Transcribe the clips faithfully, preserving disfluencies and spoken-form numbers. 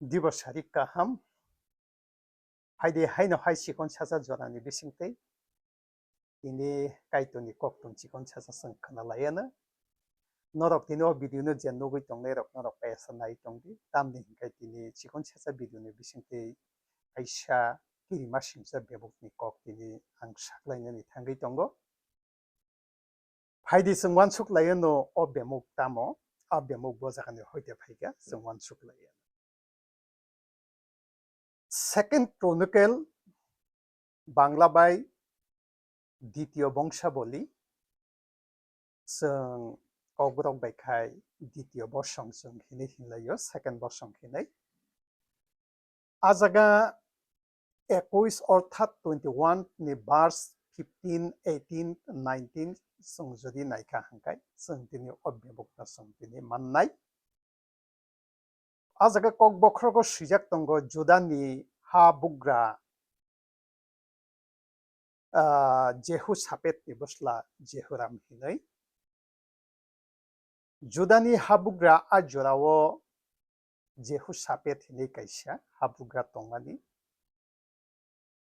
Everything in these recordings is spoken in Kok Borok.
Dibo sari kaham. Haide haino hai chikon sacha jorani bisingtwi tini Kaitorni koktong chikon sacha chwng khwnalaiano. Norok tini o video no je nugwi tongnai rok norok paisa nai tongdi, tamni hinkhe tini chikon sacha video ni bisingtwi kaisa kirima singcha bebokni kok tini ang saklainani thangwi tongo. Phaidi chwng uansuk laiano o bemuk tamo, a bemuk bo jagani hoite phaikha chwng uansuk laiano. Second Chronicle, Bangla bai Ditio Bongsaboli, chwng Kokborok bai khai Ditio bosong chwng hinwi hinlaio, second bosong hinwi. A jaga ekuis orthat twenty one ni verse fifteen, eighteen, nineteen chwng jodi naikha hwnkhe chwng tini o bebokno chwng tini mannai. A jaga kok bokhrogo swijak tongo Judani habugra, ah, Jehusapetni bwsla Jehoram hinwi. Judani habugra a jorao Jehusapet hinwi kaisa habugra tongmani.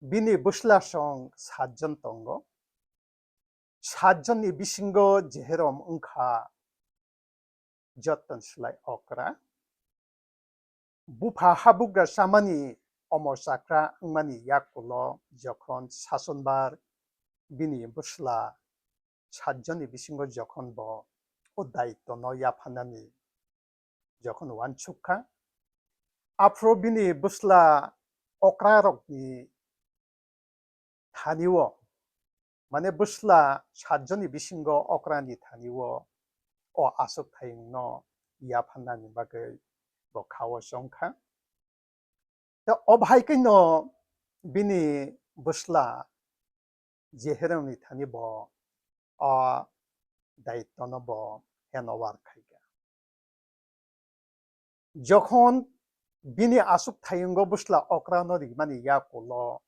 Bini bwslasong satjon tongo. Satjonni bisingo Jehoram wngkha joton slai okra. Bupha habugra chamani omor chakra wngmani yakulo jokhon sasonbar bini bwsla satjonni bisingo jokhon bo o daitwno yaphanani jokhon uansuk kha, aphuru bini bwsla okrarokni thani-o, mane bwsla satjonni bisingo okrani thani-o o aswk thayungno yapharnani bagwi bo kha-o chong kha. Tei o bahai khe'-no bini bwsla Jehoramni thani bo o daitwno bo hand over khai kha. Jokhon bini aswk thayungo bwsla okrano rimani yakulo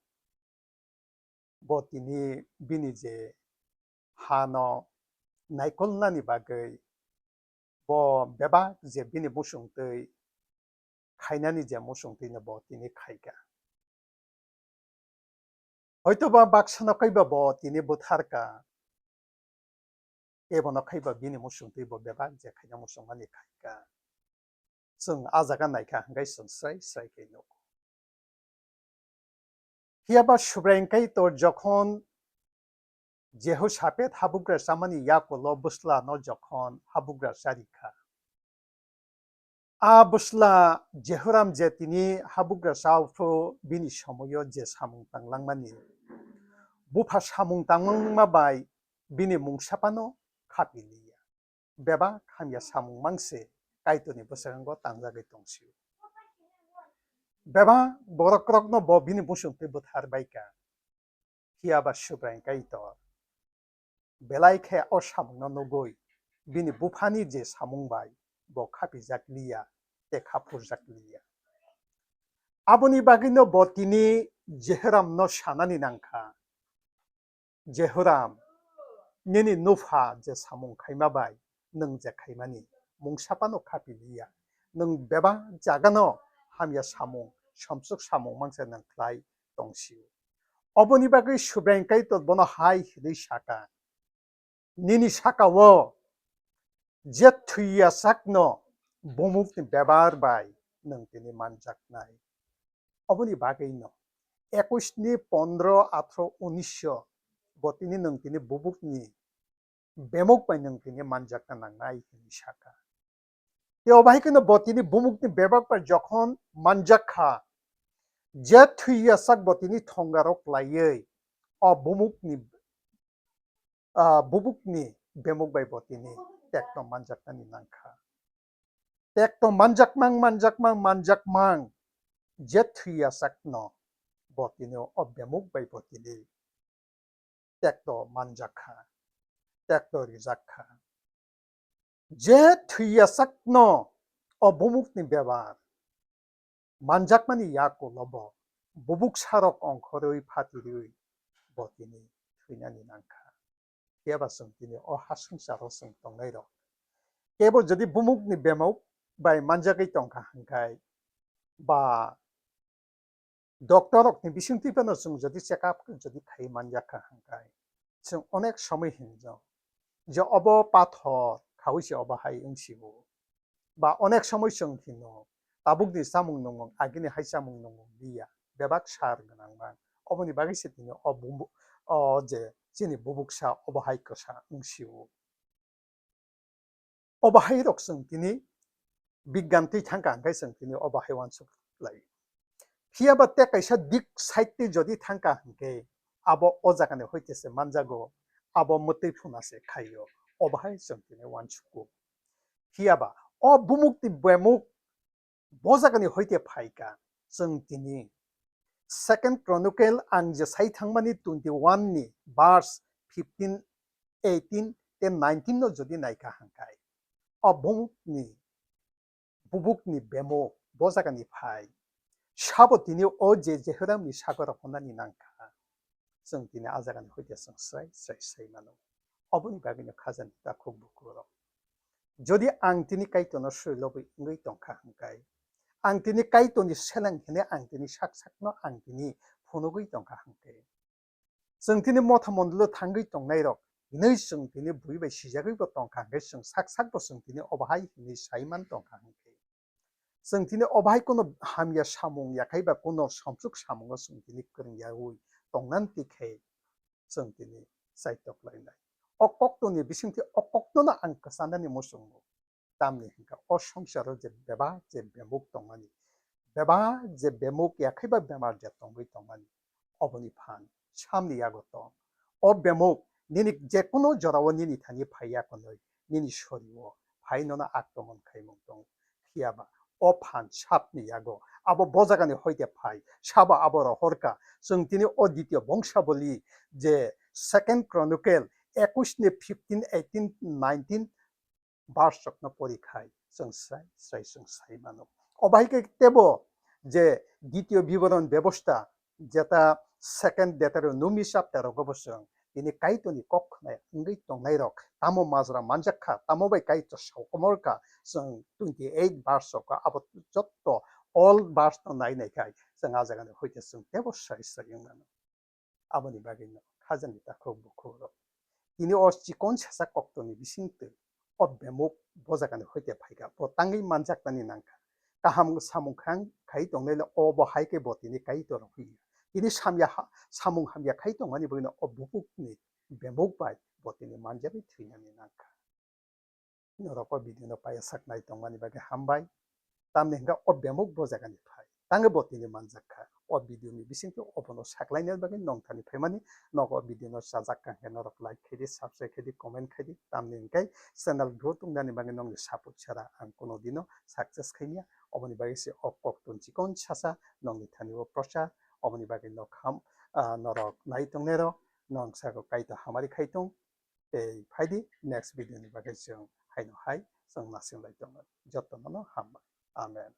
bo tini bini je hano naikolnani bagwi bo bebak je bini muchungtwi khainani je muchungtwino bo tini khaikha. Hoitoba baksano kaiba bo tini butharkha, ebono kaiba bini muchungtwi bo bebak je khaina muchungmani khaikha. Chwng a jaga naikha hwnkhe chwng srai srai khe nugo. Phiyaba Subraiyung Kaitor jokhon Jehosapet habugra chamani yakulo bwslano jokhon habugra charikha, a bwsla Jehoram je tini habugra cha phuru bini somoio je samung tanglangmani, bupha samung tangmangma bai bini mungsa phano khapi liya. Bebak hamya samung mang se Kaitorni bwskango tangjagwi tong sio. Bebak borokrokno bo bini muchungtwi buthar bai kha. Phiyaba Subraiyung Kaitor belai khe o samungno nugwi bini buphani je samung bai bo khapijak liya tei khaphurjak liya. Aboni bagwino bo tini Jehoramno sanani nangkha, Jehoram, nini nupha je samung khaima bai nwng je khaimani mungsa phano khapi liya. Nwng bebak jagano hamya samung, somsuk samung mangsa nwng khlai tong sio. Oboni bagwi Subraiyung Kaitor bono hai hwnwi sakha, nini saka-o je thwi yachakno bumukni bebar bai nwng tini manjaknai. Oboni bagwino ekush ni pondro, athro, unisho bo tini nwng tini bubukni bemuk bai nwng tini manjakna nangnai hwnwi sakha. Tei obo hai kheno bo tini bumukni bebak bai jokhon manjak kha, je thwi yachak bo tini thongarok laiwi o bumukni, ah, bubukni bemuk bai bo tini tekno manjaknani nangkha. Tekno manjakmang, manjakmang, manjakmang, je thwi yachakno bo tini o bemuk bai bo tini tekto manjak kha, tekto rijak kha. Je thwi yachakno o bumukni bebar manjakmani yakulo bo bubuk sarok ongkhorwi phatirwi bo tini thwinani nangkha. Keba chwng tini o ha swngcharo chwng tongnairok kebo jodi bumukni bemuk bai manjagwi tongkha hwnkhe, ba doctor rokni bisingtwi phano chwng jodi check up jodi khai manjak kha hwnkhe, chwng onek somoi hinjak je obo pathor khaui se obo hai wng sio. Ba onek somoi chwng hino tabukni chamung nungmung agini hai chamung nungmung liya, bebak sar gwnang mang. Oboni bagwi se tini o bumbu-, o je chini bubuksa obo hai kwsa wng sio. Obo hai rok chwng tini bigyan twi thangkha hwnkhe chwng tini obo hai uansuk lai. Phiya ba tei kaisa dik side twi jodi thangkha hwnkhe abo o jagani hoite se manjago, abo mwtwi phuna se khaio, obo hai chwng tini uansugo. Phiya ba o bumukni bemuk bo jagani hoite phaikha, chwng tini Second Chronicle ang je sai thangmani twenty-one ni verse fifteen, eighteen tei nineteen no jodi naikha hwnkhe, o bumukni, bubukni bemuk bo jagani phai, sabo tini o je Jehoramni sagoro hwnani nangkha. Chwng tini a jagani hoite chwng srai srai sai mano. Oboni bagwino khajani takhuk bukurok. Jodi ang tini Kaitorno swi lobwi wngwi tongkha hwnkhe, ang tini Kaitorni seleng hwnwi ang tini sak sakno ang tini phunugwi tongkha hwnkhe, chwng tini motha mondolo thangwi tongnairok hinwi chwng tini bui bai sijagwibo tongkha hwnkhe, chwng sak sakbo chwng tini obo hai hinwi saiman tongkha hwnkhe, chwng tini obo hai kuno hamya samung yakhai ba kuno somsuk samungo chwng tini kwrwng yaui tongnani tikhe chwng tini chaitok lainai. O koktoni bisingtwi o koktono ang kwchanani muchungo. Tamni hwnkha o songsaro je bebak je bemuk tongmani, bebak je bemuk yakhai ba bemar je tongwi tongmani, oboni phan samni yago tong. O bemuk nini jekunu jorao nini thani phaiya konwi, nini sorio phai nono akromon khaimung tong. Phiya ba o phan sapni yago abo bo jagani hoite phai, sabo abo rohorkha. Chwng tini o ditio bongsaboli je Second Chronicle ekush ni fifteen, eighteen, nineteen verse rokno pori khai chwng srai srai chwng sai mano. Obo hai khe tebo je ditio biboron bebosta, jeta Second Deuteronomy chapter rogo bo chwng tini Kaitorni kok khwnai wngwi tongnairok tamo majra manjak kha, tamo bai Kaitor sokomor kha, chwng twenty eight verse rok abo jotto all verse no nai nai khai chwng a jagani hoite chwng tebo srai srai wng mano. Aboni bagwino khajani takhuk bukhuk rok tini o chikon sasa koktoni bisingtwi o bemuk bo jagani hoite phaikha, bo tangwi manjaknani nangkha. Kaham samung khang khai tongnai le obo hai khe bo tini Kaitor rok hwnwi tini samya ha-, samung hamya khai tongmani bagwino o bubukni bemuk bai bo tini manjagwi thwinani nangkha. Norok o video no paiya sak nai tongmani bagwi hambai. Tamni hwnkha o bemuk bo jagani phai. Tangwi bo tini manjak kha. O video ni bisingtwi obono saklaina bagwi nongthani phaimani. Nok o video no chajak kha hwnkhe norok like khaidi, subscribe khaidi, comment khaidi. Tamni hwnkhe channel grow tongnani bagwi nongni support chara ang kuno dino success khaimya. Oboni bagwi se o koktun chikon sasa nongni thani o procha. Oboni bagwi nok ham, ah, norok nai tongnairok nong saka Kaitor hamari khai tong. Tei phaidi next video ni bagwi chwng haino hai chwng nasinglai tongo. Jotono no hambai. Amen.